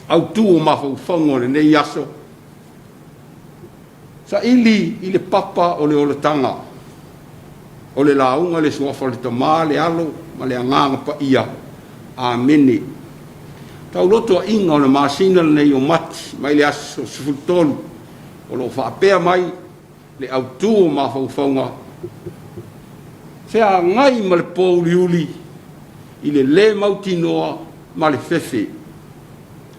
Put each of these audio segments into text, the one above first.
Autu o mafaufauga o lenei aso, saili i le papa o le olataga, o le lauga i le Suafa o le Tama, le Alo ma le Agaga Paia. Amene. Taulotoa'iga o le masina lenei o Mati mai le aso 13, o lo o faapea mai le autu o mafaufauga, feagai ma le pōuliuli i le lē mautinoa ma le fefe.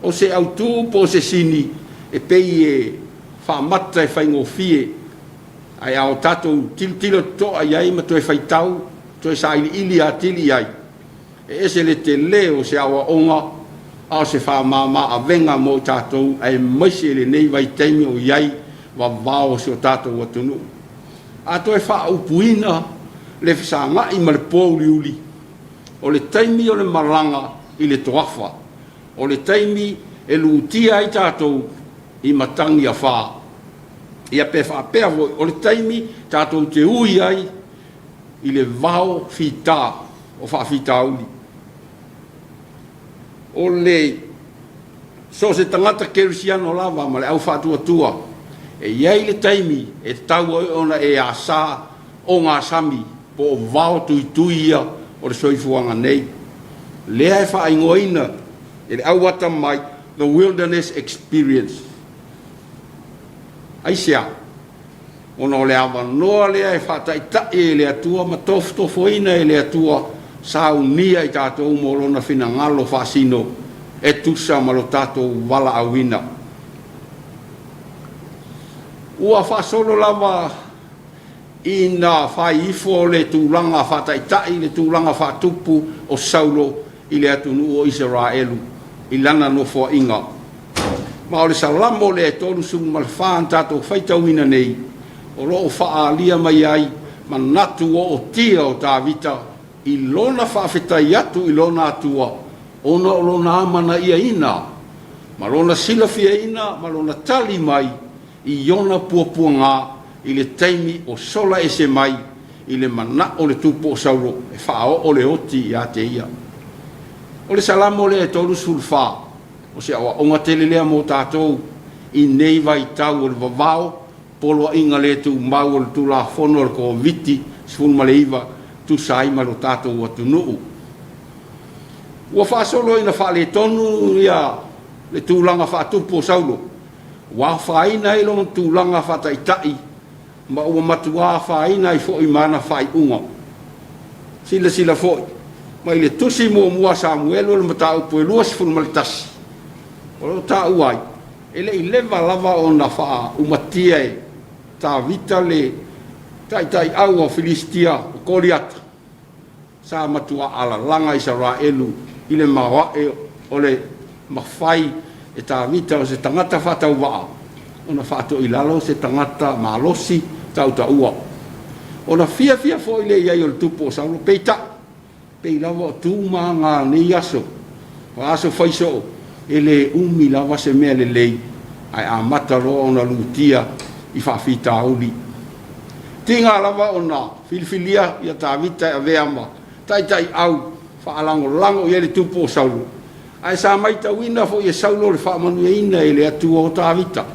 O se autu po o se sini e pei e faamata e faigofie, ae a o tatou tilotilo totoa i ai ma toe faitau, toe sailiili atili i ai, e ese le telē o se aoaoga a o se faamama-avega mo i tatou aemaise lenei vaitaimi o i ai vavao o si o tatou atunuu. A toe faaupuina le fesaga'i ma le pōuliuli, o le taimi o le malaga i le toafa, o le taimi e lutia ai tatou i matagi afa. Ia pe faapea foi, o le taimi tatou te ui ai i le vao fita o faafitauli. O le so o se tagata kerisiano lava ma le au faatuatua, e i ai le taimi e tatau ai ona e asa ogasami po o vao tuitui ia o le soifuaga nei, lea e faaigoaina e le au atamamai, the wilderness experience. Aisea? Ona o le avanoa lea e faataitai e le Atua ma tofotofoina e le Atua, saunia i tatou mo Lona finagalo faasino e tusa ma lo tatou valaauina. Ua faasolo lava ina fai ifo le tulaga faataitai, le tulaga faatupu o Saulo i le atunuu o Isaraelu i lana nofoaiga. Ma o le Salamo lea e 34 na tatou faitauina nei, o lo o faaalia mai ai manatu ootia o Tavita i lona faafetai atu i lona Atua ona o lona amanaiaina ma lona silafiaina ma lona tali mai i ona puapuaga i le taimi o sola ese mai i le manao o le tupu o Saulo e faaoo le oti ia te ia. O le Salamo lea e 34, o se aoaoga tele lea mo tatou i nei vaitau o le vavao, poloaiga le tumau o le Tulafono a le Koviti-19 tusa ai ma lo tatou atunuu. Ua faasolo ina faaletonu ia le tulaga faatupu o Saulo, ua afaina ai lona tulaga faataitai ma ua matua afaina ai foi ma ana faaiuga. Silasila foi mai le Tusi muamua a Samuelu o le mataupu e 21, o lo o taua ai, e le i leva lava ona faaumatia e Tavita le taitaiau a Filistia o Koliata, sa matua alalaga Isaraelu i le maoae o le mafai e Tavita o se tagata faatauvaa ona faatoilalo se tagata malosi tautaua. Ona fiafia foi lea i ai o le tupu o Saulo, peitai, pei lava o tu ma aga o nei aso, o aso fai soo, e le umi lava se mea lelei ae amata loa ona lutia i faafitauli. Tiga lava ona filifilia ia Tavita e avea ma taitaiau faalagolago i ai le tupu o Saulo, ae sa matauina foi e Saulo le faamanuiaina e le Atua o Tavita.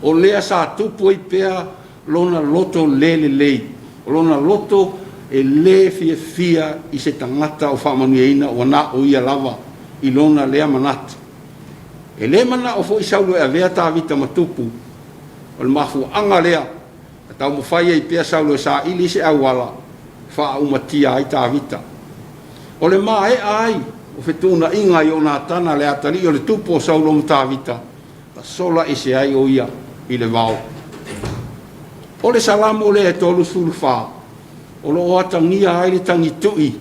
O lea sa tupu ai pea lona loto le lelei, o lona loto e le fiafia i se tagata o faamanuiaina ua na o ia lava i lona lea manatu. E le manao foi Saulo e avea Tavita ma tupu, o le mafuaaga lea na taumafai ai pea Saulo e saili se auala e faaaumatia ai Tavita. O le maea ai o fetuunaiga a Ionatana le atalii o le tupu o Saulo ma Tavita, na sola ese ai o ia i le vao. O le Salamo lea e 34, o lo o atagia ai le tagitui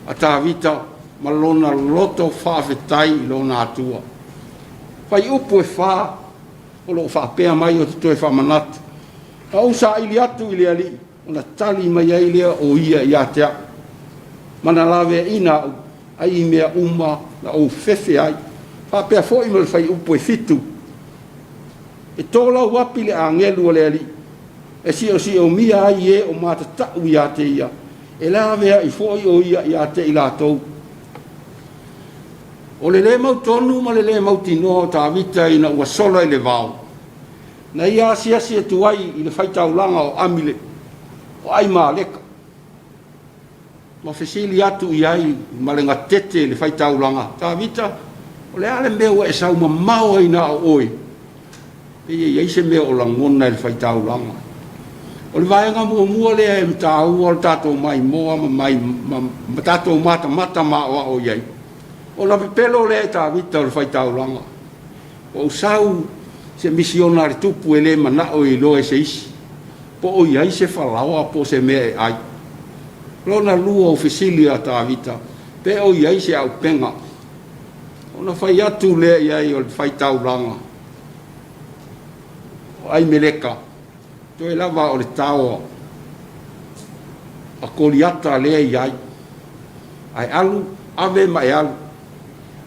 a Tavita ma lona loto faafetai i lona Atua. Fuaiupu e 4 o lo o faapea mai ou te toe faamanatu. Na ou saili atu i le Alii ona tali mai ai lea o ia ia te au, ma na laveaiina au ai i mea uma na ou fefe ai. Faapea foi ma le fuaiupu e 7, e tolauapi le agelu a le Alii, e siosiomia ai e o matatau ia te ia, e laveai foi o ia ia te i latou. O le le mautonu ma le le mautinoa o Tavita ina ua sola i le vao, na ia asiasi atu ai i le faitaulaga o Amile, o Aimaleka, ma fesili atu i ai ma le gatete i le faitaulaga, “Tavita, o le a le mea ua e sau mamao ai na o oe?” Pei e i ai se mea o lagona e le faitaulaga. O le vaega muamua lea e taua o le tatou maimoa ma tatou matamata ma aoao i ai, ona pepelo lea o Tavita o le faitaulaga. Ua ou sau i se misiona a le tupu e le manao e iloa e se isi, po o i ai se falaoa po o se mea e ai. Lona lua o fesili a Tavita, pe o i ai se auupega. Ona fai atu lea i ai o le faitaulaga o Aimeleka, toe lava o le tao a Koliata lea e i ai, ae alu, ave ma e alu.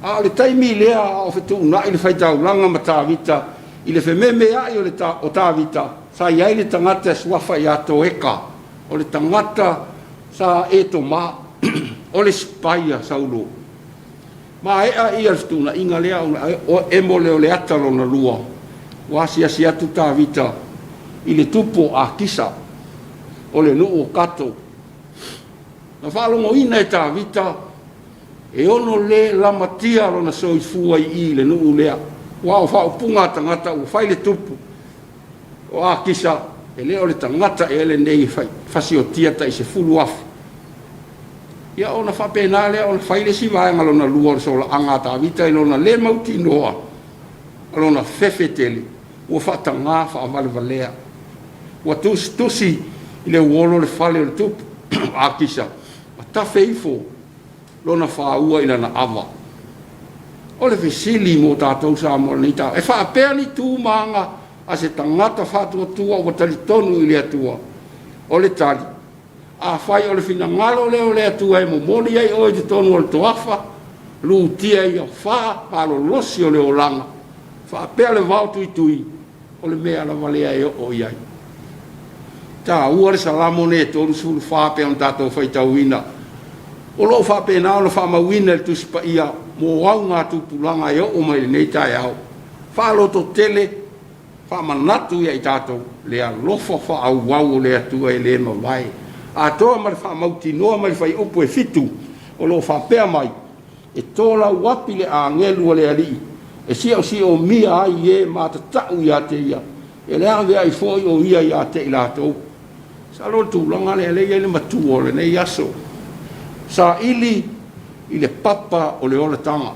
A o le taimi lea a o fetuunai le faitaulaga ma Tavita i le fememeai o Tavita, sa i ai le tagata e suafa ia Toeka, o le tagata sa Etoma, o le sipai a Saulo. Maea le fetuunaiga lea ona emo lea o le ata lona lua, ua asiasi atu Tavita i le tupu o Akisa o le nuu o Kato. Na faalogoina e Tavita e ono le lamatia lona soifua i i le nuu lea, aua o faaupuga a tagata ua fai le tupu o Akisa, e le o le tagata ea lenei e fasiotia tai 10,000. Ia ona faapena lea ona fai le isi vaega lona lua o le solaaga a Tavita i lona le mautinoa ma lona fefe tele ua faataga faavalevalea. Ua tusitusi i le uolo le fale o le tupu o Akisa ma tafe ifo lona fāua i lana ava. O le fesili mo tatou Samoa i lenei taeao, e faapea ni tu ma aga a se tagata faatuatua ua talitonu i le Atua? O le tali, afai o le finagalo lea o le Atua e momoli ai oe i totonu o le toafa, lutia i afa malolosi o le olaga faapea le vaotuitui, o le mea lava lea e oo i ai. E taua le Salamo lenei e 34 e pei ona tatou faitauina, o lo o faapena ona faamauina e le Tusi Paia mo augatupulaga e oo mai lenei taeao. Faalototele, faamanatu ia i tatou le alofa faaauau o le Atua e le mavae, atoa ma le faamautinoa mai le Fuaiupu 7 o lo o faapea mai, “E tolauapi le agelu a le Alii e siosiomia ai e matatau ia te Ia, e laveai foi o Ia ia te i latou.” Masalo o le tulaga lea e i ai le matua o lenei aso, saili i le papa o le olataga.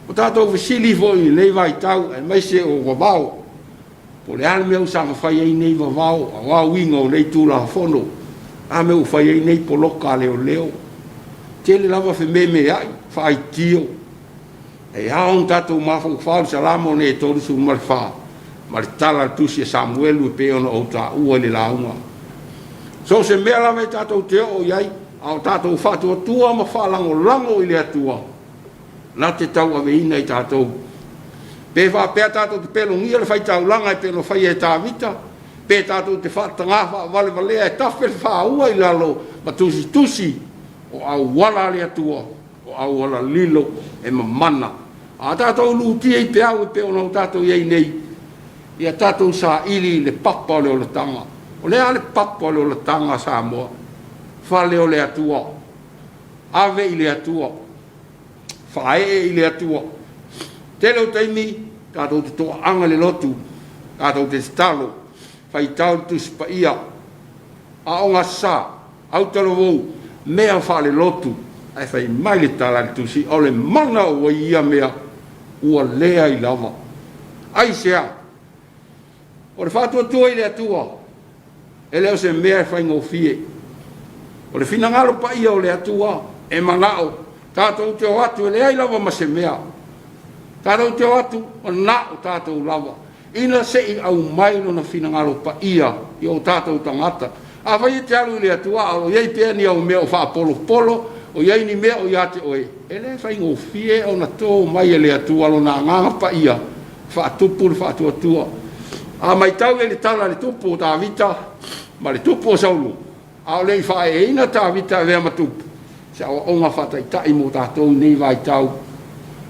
Ua tatou fesili foi i lenei vaitau aemaise o vavao, po o le a le mea ua saga fai ai nei vavao aua uiga o nei Tulafono, o le a le mea ua fai ai nei poloka a leoleo. E tele lava fememeai, faitio. Ae ao ona tatou mafaufau i le Salamo lenei e 34 ma le tala a le Tusi a Samuelu e pei ona ou taua i le lauga. So o se mea lava e tatou te oo i ai a o tatou faatuatua ma faalagolago i le Atua, na te tauaveina i tatou. Pe faapea tatou te pelogia le faitaulaga e pei ona faia e Tavita, pe tatou te faataga faavalevalea e tafe le fāua i lalo ma tusitusi, o auala a le Atua o auala lilo e mamana. A tatou lutia i peau e pei ona tatou i ai nei, ia tatou saili i le papa o le olataga. O le a le papa o le olataga a Samoa? Fale o le Atua, ave i le Atua, faaee i le Atua. Tele o taimi tatou te toaaga i le lotu, tatou te tatalo, faitau le Tusi Paia, a o gasa, autalavou, mea faalelotu. Ae fai mai le tala a le Tusi, o le mana ua i ia mea ua leai lava. Aisea? O le faatuatua i le Atua e le o se mea e faigofie. O le finagalo paia o le Atua e manao tatou te o atu e leai lava ma se mea, tatou te o atu na o tatou lava, ina se i aumai Lona finagalo paia i o tatou tagata. Afai e te alu i le Atua a o i ai pea ni au mea o faapolopolo, o i ai ni mea o ia te oe, e le faigofie ona to mai e le Atua Lona Agaga Paia e faatupu le faatuatua. A matau i ai i le tala a le tupu o Tavita ma le tupu o Saulo, a o le i faaeeina Tavita e avea ma tupu, o se aoaoga faataitai mo tatou i lenei vaitau.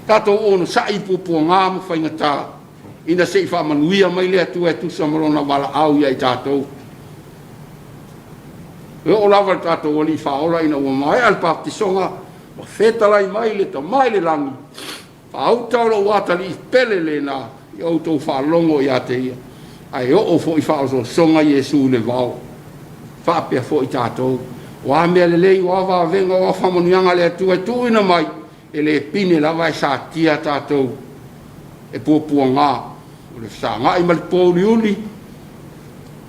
Tatou onosai i puapuaga ma faigata ina se i faamanuia mai le Atua e tusa ma Lona valaau ia i tatou. E oo lava i le tatou Alii Faaola ina ua maea le papatisoga ma fetalai mai le Tama i le lagi, “Faauta o lou atalii pele lena, ia outou faalogo ia te ia.” Ae oo foi faaosoosoga Iesu i le vao. E faapea foi tatou, o a mea lelei, o a vavega, o a faamanuiaga a le Atua e tuuina mai, e le pine lava ae satia tatou e puapuaga, o le fesagai ma le pouliuli,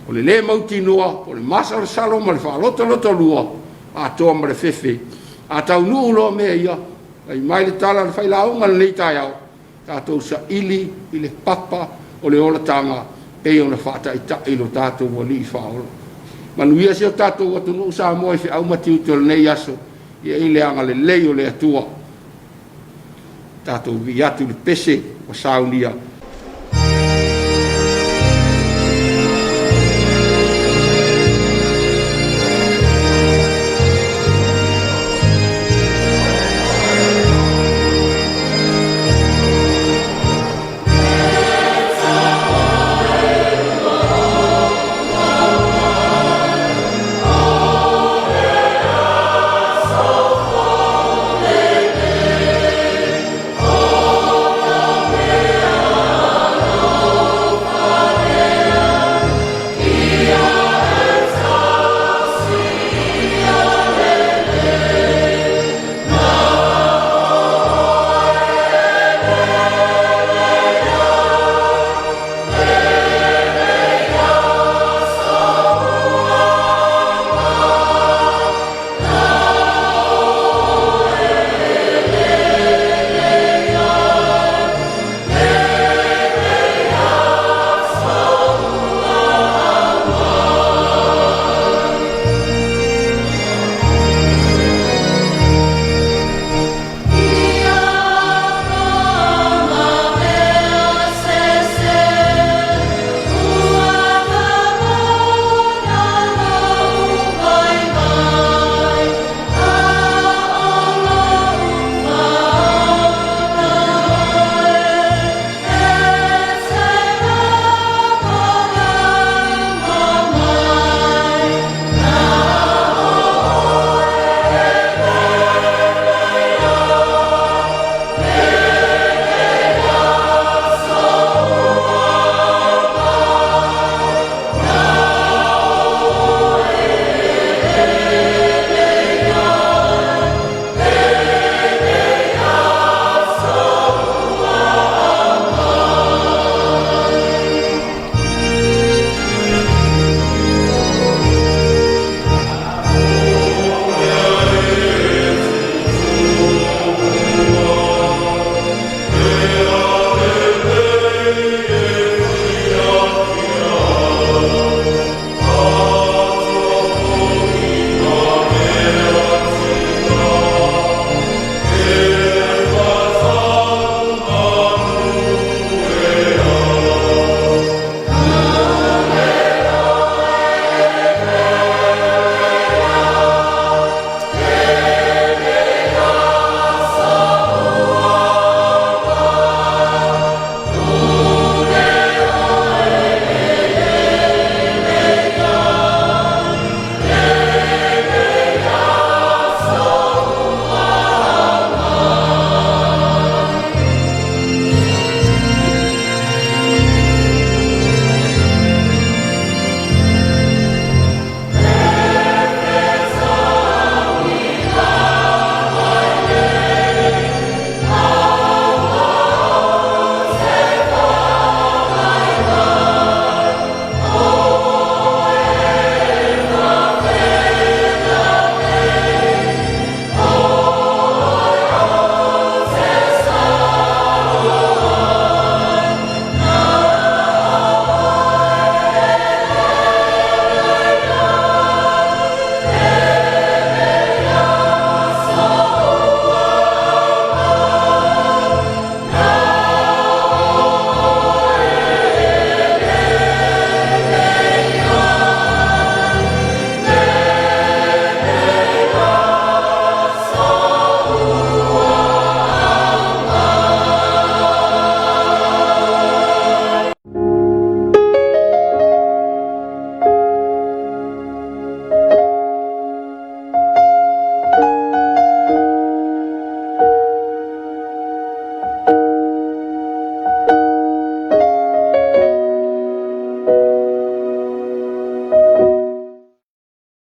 o le le mautinoa, o le masalosalo ma le faalotolotolua, atoa ma le fefe. A taunuu loa mea ia, fai mai le tala a le failauga i lenei taeao, tatou saili i le papa o le olataga pei ona faataitai lo tatou Alii Faaola. Manuia si o tatou atunuu Samoa i feau ma tiute o lenei aso, ia i le agalelei o le Atua. Tatou vivii atu i le pese ua saunia.